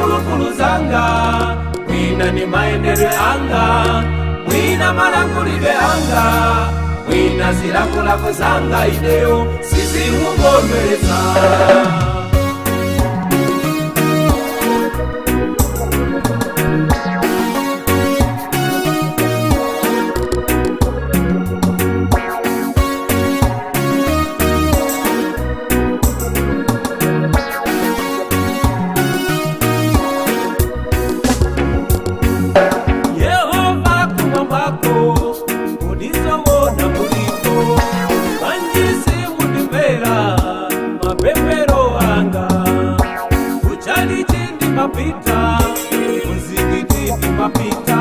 mphulupulu zanga, mwina ni maendedwe anga, mwina malankhulidwe anga, mwina zilakolako zanga ineyo sizimukondweretsa. Yehova kumwambako mulizoona muliko vanjisi mundimvera mapemphero anga kuchalichi ndimapita muzikiti ndimapita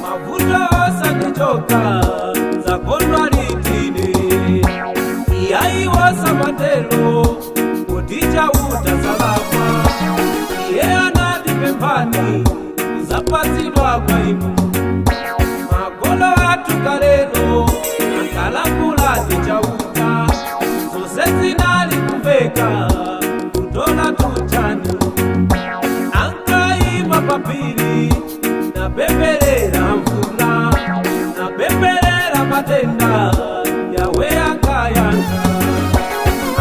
mavuto osandichoka zakondwa litini iyaiwa samatelo kutichauta salama iye anatipemphani zapatsidwa kwa inu makolo athu kalelo ankalankhula tichauta zonse zinali kumveka kutola tuchani ankaima papiri napemberera mvula napemberera matenda yawe ankayankha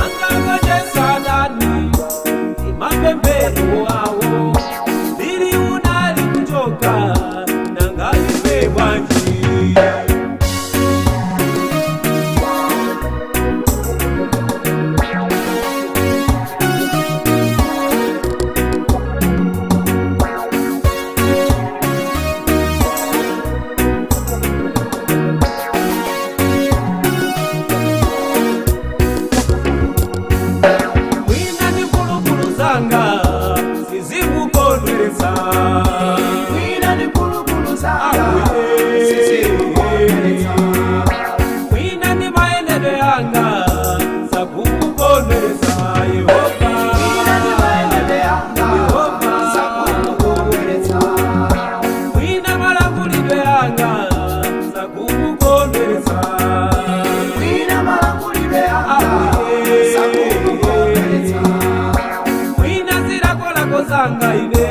ankagonjetsa adani imapemphero awo lili unali kuchoka nangaife bwanji. Mwina ni mphulupulu zanga sizikukondweretsa. Mwina ni mphulupulu zanga Abuye. sizikukondweretsa. Mwina ni maendedwe anga sakukukondweretsa Yehova. Mwina ni maendedwe anga Yehova. sakukukondweretsa. Mwina malankhulidwe anga sakukukondweretsa. Mwina malankhulidwe anga Abuye. sakukukondweretsa. Mwina zilakolako zanga ine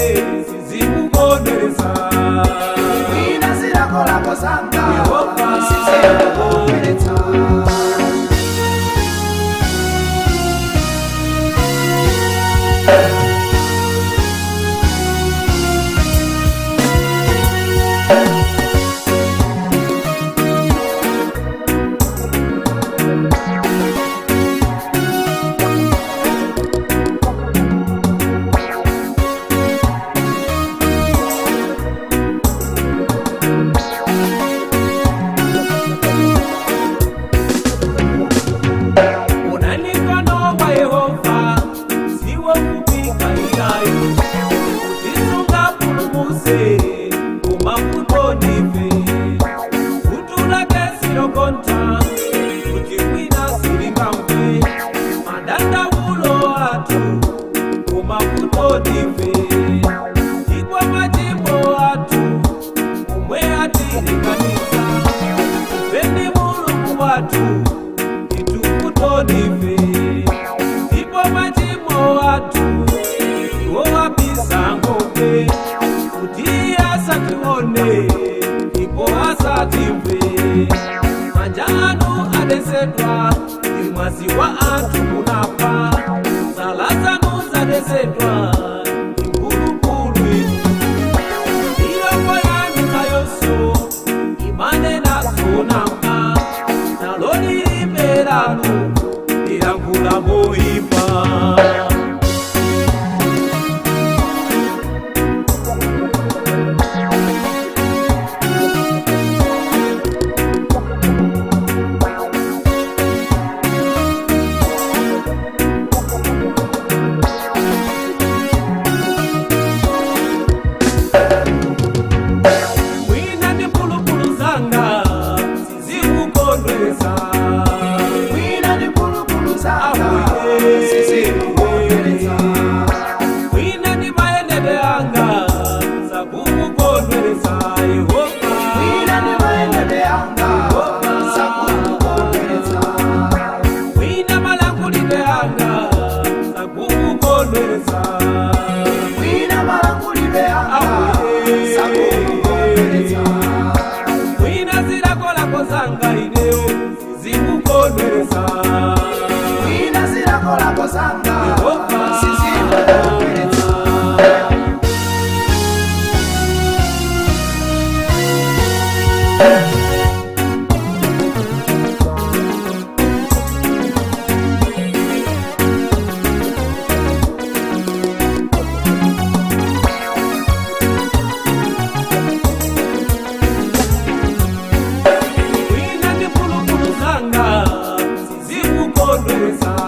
sizikukondweretsa. Mwina zilakolako zanga Yehova. sizikukondweretsa. Unanikono wa Yehova siwo kupika ilayo utisunga pulumuse kumavuto ndife kutulake silokonta kuti mwina silingamve madandaulo athu kumavuto ndife ndikwa machimo athu umwe atilikanisa ifendi Mulungu wathu itukutonife ndipo machimo athu iwo wabisa ngope kuti asatione ndipo asatimve manja anu adesedwa ndi mwazi wa anthu munapha zala zanu zadesedwa ndi mphulupulu inu milomo yanu nayonso imanena zonama nalo lilime lanu lilankhula moyipa. Mwina ndi mphulupulu zanga sizikukondweretsa. Mwina ni mphulupulu zanga Abuye. sizikukondweretsa. Mwina ndi maendedwe anga sakukukondweretsa Yehova. Mwina ni maendedwe anga sakukukondweretsa. Mwina malankhulidwe anga sakukukondweretsa. Mwina malankhulidwe Sizikukondweretsa. Mwina zilakolako zanga Yehova. sizikukondweretsa. Mwina ndi mphulupulu zanga sizikukondweretsa.